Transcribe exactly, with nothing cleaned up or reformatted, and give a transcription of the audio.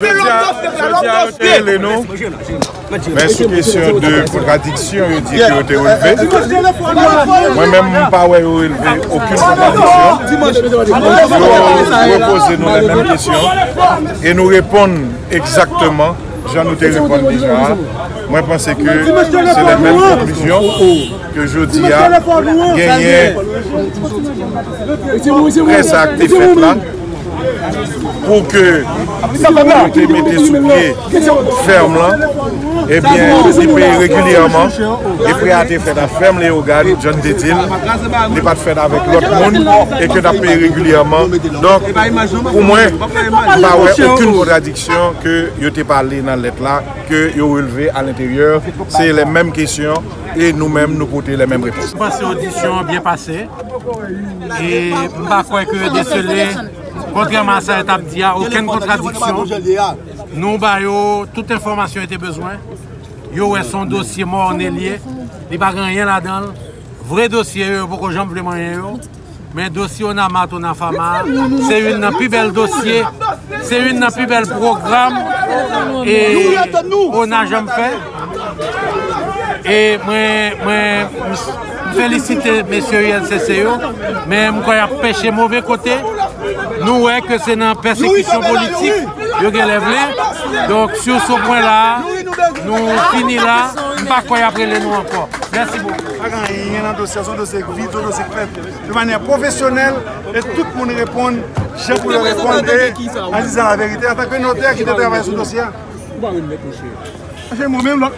Jodi a, jodi a, yo te rele nou, men sou kesyon de kontradiksyon yo di ke yo te releve, mwen menm, m pa wè yo releve okenn kontradiksyon. Yo repoze nou lè menm kesyon e nou reponn egzakteman jan nou te reponn deja a. Mwen panse ke se lè menm konklizyon ke jodi a genyen prè sa k te fèt la. Pou ke nou te mete sou pye fèm lan, ebyen, li peye regilyèman. E prè a te fèt a fèm Leyogàn, John te di l, li pa t fèt avèk lòt moun, e ke n ap peye regilyèman. Donk, pou mwen, m pa wè okenn kontradiksyon ke yo te pale nan lèt la, ke yo releve alenteryè, se lè menm kesyon, e nou menm, nou pote lè menm repons. M panse odisyon an byen pase. E m pa kwè ke yo desele, kontrèman a sa yo t ap di a, okenn kontradiksyon. Nou ba yo tout enfòmasyon yo te bezwen. Yo wè se yon dosye mòne li ye. Li pa gen anyen ladan l. Vre dosye yo, yo poko janm vle manyen yo. Men dosye Onama, Onafama, se youn nan pi bèl dosye, se youn nan pi bèl pwogram e ona janm fè. E mwen, mwen, m felisite mesye U L C C yo, men m kwè y ap peche move kote. Nou wè ke se nan pèsekisyon politik yo genlè vle. Donk, sou se pwen la, nou fini la. M pa kwè y ap rele nou ankò. Mèsi bokou. Pa gen anyen nan dosye a, se yon dosye k vid, se yon dosye k fèt de manyè pwofesyonèl, e tout moun reponn jan pou yo reponn, e an dizan laverite, antanke notè ki te travay sou dosye a. Mwen menm, lòt